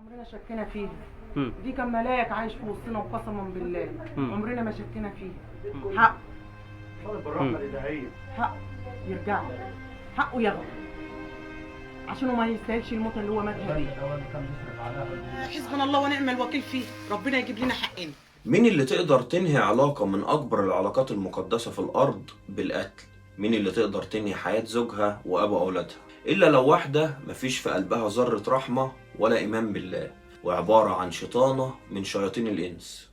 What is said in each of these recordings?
عمرنا شكينا فيها. مم. دي كان ملاك عايش في وسطنا وقسما بالله. مم. عمرنا ما شكينا فيه. حق. طالب بالرحمة الالهية. حق يرجع له حقه ياخده عشان هو ما يستاهلش الموت اللي هو ماتها دي. حسبنا الله ونعم الوكيل فيه، ربنا يجيب لنا حقنا. مين اللي تقدر تنهي علاقة من أكبر العلاقات المقدسة في الأرض بالقتل؟ مين اللي تقدر تنهي حياة زوجها وأبو أولادها؟ إلا لو واحدة مفيش في قلبها ذرة رحمة ولا إيمان بالله، وعبارة عن شيطانة من شياطين الإنس.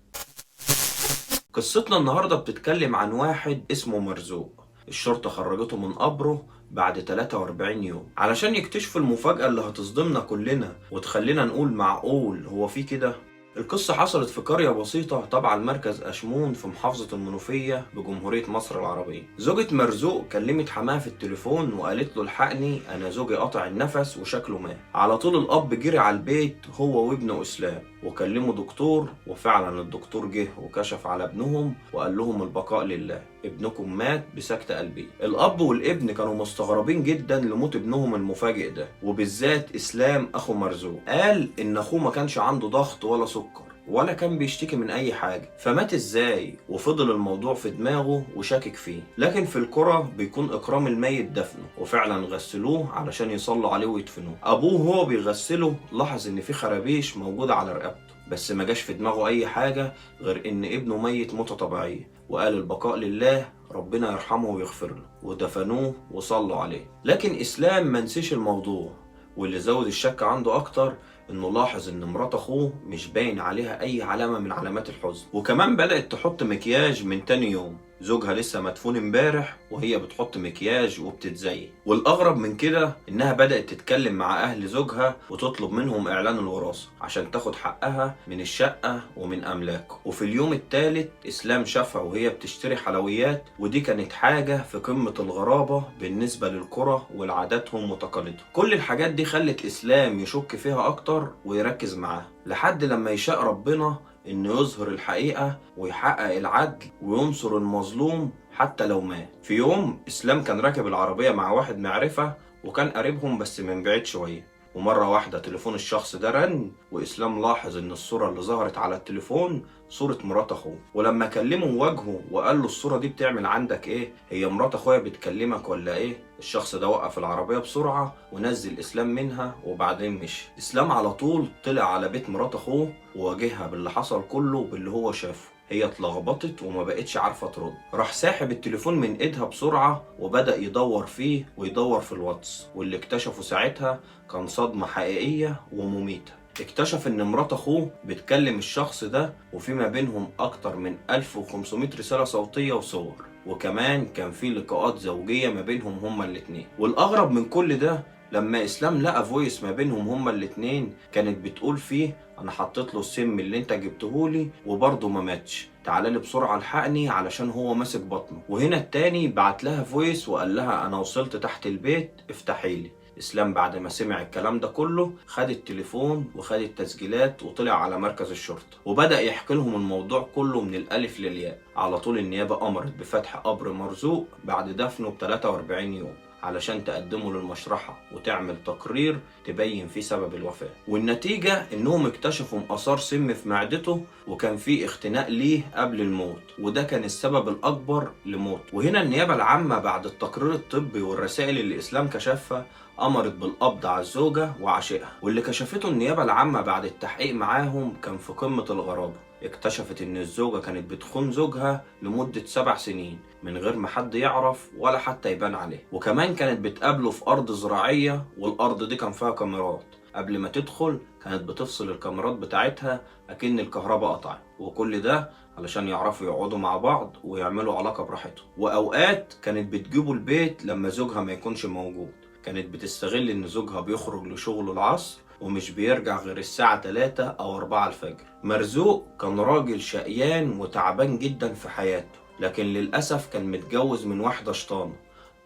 قصتنا النهاردة بتتكلم عن واحد اسمه مرزوق. الشرطة خرجته من قبره بعد 43 يوم علشان يكتشفوا المفاجأة اللي هتصدمنا كلنا وتخلينا نقول معقول هو في كده؟ القصة حصلت في قرية بسيطة تابعة لمركز أشمون في محافظة المنوفية بجمهورية مصر العربية. زوجة مرزوق كلمت حماها في التليفون وقالت له الحقني، أنا زوجي قطع النفس وشكله مات. على طول الأب جري على البيت هو وابنه إسلام وكلموا دكتور، وفعلا الدكتور جه وكشف على ابنهم وقال لهم البقاء لله، ابنكم مات بسكتة قلبية. الأب والابن كانوا مستغربين جدا لموت ابنهم المفاجئ ده، وبالذات إسلام أخو مرزوق. قال إن أخوه ما كانش عنده ضغط ولا سكر ولا كان بيشتكي من أي حاجة، فمات إزاي؟ وفضل الموضوع في دماغه وشاكك فيه. لكن في القرى بيكون إكرام الميت دفنه، وفعلا غسلوه علشان يصلوا عليه ويدفنوه. أبوه هو بيغسله لاحظ إن في خرابيش موجودة على رقبته، بس ما جاش في دماغه أي حاجة غير إن ابنه ميت موتة طبيعية، وقال البقاء لله، ربنا يرحمه ويغفر له، ودفنوه وصلوا عليه. لكن إسلام ما نسيش الموضوع، واللي زود الشك عنده أكتر إنه لاحظ إن مرات أخوه مش باين عليها أي علامة من علامات الحزن، وكمان بدأت تحط مكياج من تاني يوم. زوجها لسه مدفون امبارح وهي بتحط مكياج وبتتزين. والأغرب من كده إنها بدأت تتكلم مع أهل زوجها وتطلب منهم إعلان الوراثة عشان تاخد حقها من الشقة ومن أملاكه. وفي اليوم الثالث إسلام شافها وهي بتشتري حلويات، ودي كانت حاجة في قمة الغرابة بالنسبة للقرى والعاداتهم وتقاليدهم. كل الحاجات دي خلت إسلام يشك فيها أكتر ويركز معاها، لحد لما يشاء ربنا إنه يظهر الحقيقة ويحقق العدل وينصر المظلوم حتى لو مات. في يوم إسلام كان راكب العربية مع واحد معرفة، وكان قريبهم بس من بعيد شوية، ومرة واحدة تليفون الشخص ده رن، وإسلام لاحظ إن الصورة اللي ظهرت على التليفون صورة مرات أخوه. ولما كلمة وواجهه وقال له الصورة دي بتعمل عندك إيه؟ هي مرات أخويا بتكلمك ولا إيه؟ الشخص ده وقف العربية بسرعة ونزل إسلام منها وبعدين مشي. إسلام على طول طلع على بيت مرات أخوه وواجهها باللي حصل كله باللي هو شافه. هي اتلخبطت وما بقتش عارفة ترد. راح ساحب التليفون من ايدها بسرعة وبدأ يدور فيه ويدور في الواتس، واللي اكتشفه ساعتها كان صدمة حقيقية ومميتة. اكتشف ان مرات اخوه بتكلم الشخص ده، وفي ما بينهم اكتر من 1500 رسالة صوتية وصور، وكمان كان في لقاءات زوجية ما بينهم هما الاتنين. والاغرب من كل ده لما اسلام لقى voice ما بينهم هما الاتنين كانت بتقول فيه انا حطيت له السم اللي انت جبتهولي وبرضه ما ماتش، تعالى لي بسرعة الحقني علشان هو ماسك بطنه. وهنا التاني بعت لها voice وقال لها انا وصلت تحت البيت افتحيلي. اسلام بعد ما سمع الكلام ده كله خد التليفون وخد التسجيلات وطلع على مركز الشرطة وبدأ يحكي لهم الموضوع كله من الألف للياء. على طول النيابة أمرت بفتح قبر مرزوق بعد دفنه ب 43 يوم علشان تقدمه للمشرحة وتعمل تقرير تبين فيه سبب الوفاة. والنتيجة انهم اكتشفوا آثار سم في معدته، وكان فيه اختناق ليه قبل الموت، وده كان السبب الأكبر لموته. وهنا النيابة العامة بعد التقرير الطبي والرسائل اللي إسلام كشفها أمرت بالقبض على الزوجة وعشيقها. واللي كشفته النيابة العامة بعد التحقيق معاهم كان في قمة الغرابة. اكتشفت ان الزوجة كانت بتخون زوجها لمدة 7 سنين من غير ما حد يعرف ولا حتى يبان عليه، وكمان كانت بتقابله في أرض زراعية، والأرض دي كان فيها كاميرات. قبل ما تدخل كانت بتفصل الكاميرات بتاعتها أكن الكهرباء قطعت، وكل ده علشان يعرفوا يقعدوا مع بعض ويعملوا علاقة براحتهم. وأوقات كانت بتجيبوا البيت لما زوجها ما يكونش موجود. كانت بتستغل إن زوجها بيخرج لشغلة العصر ومش بيرجع غير الساعة 3 أو 4 الفجر. مرزوق كان راجل شقيان وتعبان جدا في حياته، لكن للأسف كان متجوز من واحدة شطانة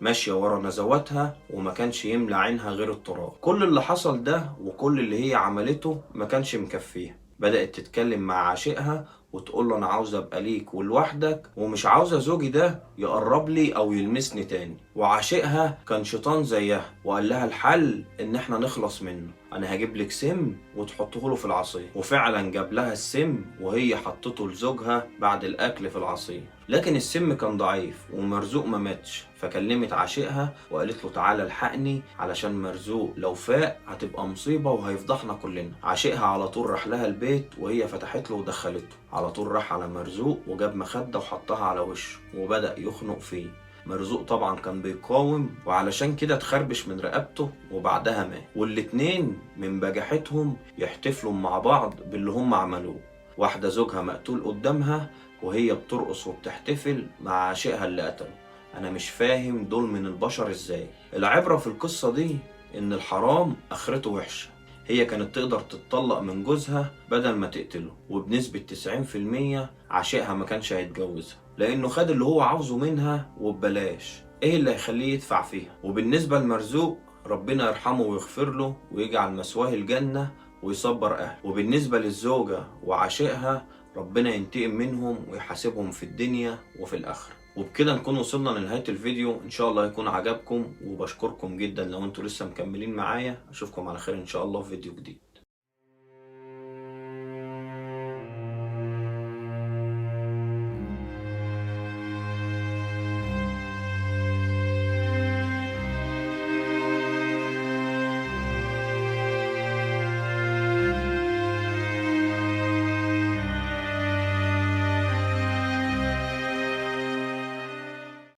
ماشية ورا نزواتها وما كانش يملى عينها غير التراب. كل اللي حصل ده وكل اللي هي عملته ما كانش مكفيها. بدأت تتكلم مع عاشقها وتقول له انا عاوزه ابقى ليك ولوحدك، ومش عاوزه زوجي ده يقرب لي او يلمسني تاني. وعاشقها كان شيطان زيها وقال لها الحل ان احنا نخلص منه، انا هجيب لك سم وتحطه له في العصير. وفعلا جاب لها السم وهي حطته لزوجها بعد الاكل في العصير، لكن السم كان ضعيف ومرزوق ما ماتش. فكلمت عاشقها وقالت له تعالى الحقني علشان مرزوق لو فاق هتبقى مصيبة وهيفضحنا كلنا. عاشقها على طول راح لها البيت وهي فتحت له ودخلته. على طول راح على مرزوق وجاب مخدة وحطها على وشه وبدأ يخنق فيه. مرزوق طبعا كان بيقاوم وعلشان كده اتخربش من رقبته وبعدها مات. والاتنين من بجاحتهم يحتفلوا مع بعض باللي هم عملوه. واحدة زوجها مقتول قدامها وهي بترقص وبتحتفل مع عاشقها اللي قتله. انا مش فاهم دول من البشر ازاي. العبرة في القصة دي ان الحرام اخرته وحشة. هي كانت تقدر تتطلق من جوزها بدل ما تقتله، وبنسبة 90% عاشقها ما كانش هيتجوزها لانه خد اللي هو عاوزه منها وببلاش. ايه اللي هيخليه يدفع فيها؟ وبالنسبة لمرزوق ربنا يرحمه ويغفر له ويجعل مثواه الجنة ويصبر اهله. وبالنسبة للزوجة وعاشقها ربنا ينتقم منهم ويحاسبهم في الدنيا وفي الآخرة. وبكده نكون وصلنا لنهاية الفيديو، إن شاء الله يكون عجبكم، وبشكركم جدا لو انتوا لسه مكملين معايا. أشوفكم على خير إن شاء الله في فيديو جديد.